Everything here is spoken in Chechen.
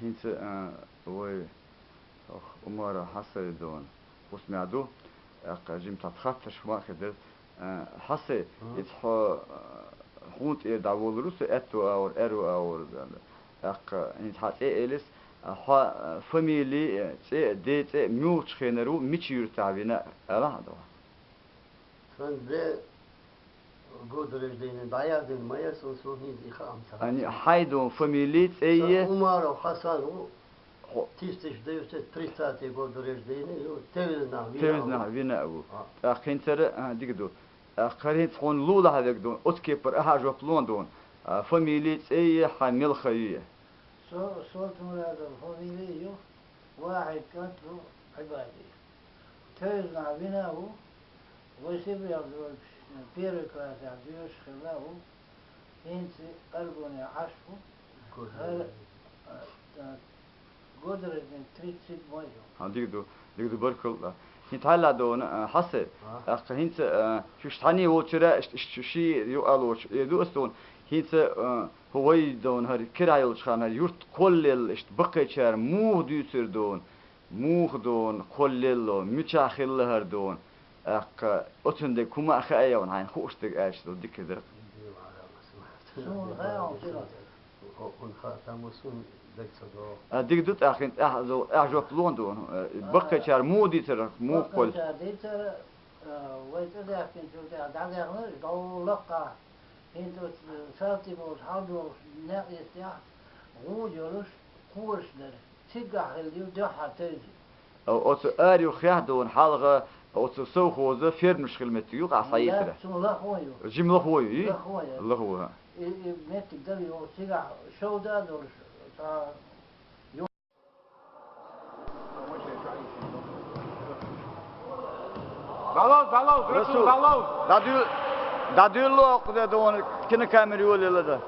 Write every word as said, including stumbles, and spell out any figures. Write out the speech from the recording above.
ХӀинца, а, вай, ох, Умара Хьасай дона, хӀусамехь ду, тӀаккха жимма цхьа хаттарш ма а хир дара. А, Хьасай, Мгм. иза хьо, а, хьуна тӀера дӀаволлур ву со аьтту агӀор, аьрру агӀор, аьлла. ТӀаккха хӀинца хьан цӀе а элира, а, хьо, а, фамили, а, цӀе а, ден цӀе а муьлхачу хенара ву, мича юьртахь вина, аьлла хьан дохьа. Сан де годы рождения дӀаяздина ма яра суна, суна хӀинца и хаам ца Ани, хьасса. Хьайдун фамили, цӀе а? Сан Умаров Хьасан ву. Хьо- Тысяча девятьсот тридцатый годы рождения, ю, Тевизнахь вина Тевизнахь ву. Вина а ву. А. ТӀаккха хӀинцара, а, дика ду. ТӀаккха хӀара хӀинца хьуна лулахь вег ду, оцу кепара ахьа жоп лон ду. А, фамили, цӀе а, хьан мелха ю? Со-, Солтмурадов фамили ю, Вахьид кӀант ву, Ӏибади. Тевизнахь вина а ву, вай Сибрехь дордуш первый классехь доьшуш хилла а ву, хӀинца Аргуне Ӏаш ву, хӀара, а, а, годы рождения тридцать седьмой ю. Хьан дика ду, дика ду, баркалла. ХӀинца хьалла дона, а, Хьасай, А? тӀаккха хӀинца, а, шуьш цхьаьний волчуьра, ш-, ш-, ши ю алочу, э, ду ас дона. ХӀинца, а, хӀу вай дона, хӀара кира йолчу хана, хӀара юрт кхоллаелла, иштта баккхийчара муха дуьйцура дона? Муха дона кхоллаелло, мичахь хилла хӀара дона? ТӀаккха оцунна дерг хӀума а хаьа, хьайна хууш дерг аьлча, дика дара. Суна хаьа, хьуна хила. А, дика ду тӀаккха, тӀаьхьа зо-, тӀаьхьа жоп лон дона. А, баккхийчара муха дийцара, муха кхолла? Баккхийчара дийцара, а, вай цӀа даьхкинчул тӀаьхьа дӀадаьхна, дӀо лакха. ХӀинца оцу, э, салтий болуш, хьал долуш, некъ йистехь, гӀуда йолуш, кхораш дара. Цигахь хилла ю дуьххьара тевзина. О-, оцу ара юххехь а дона хьалха, оцу совхоза фермерш хилла меттиг юкъахь схьаийцира. Цунна лахо ю. Жима лахо ю, и? Лахо ю. Лахо, хӀа. И, и меттиг дара ю, цигахь шовда а долуш, цхьа ю- ДӀалал, дӀалал, Расул, Расул, дӀалал! ДӀадуьл-, дӀадуьлло кху де дона кинокамера йолаелла дан.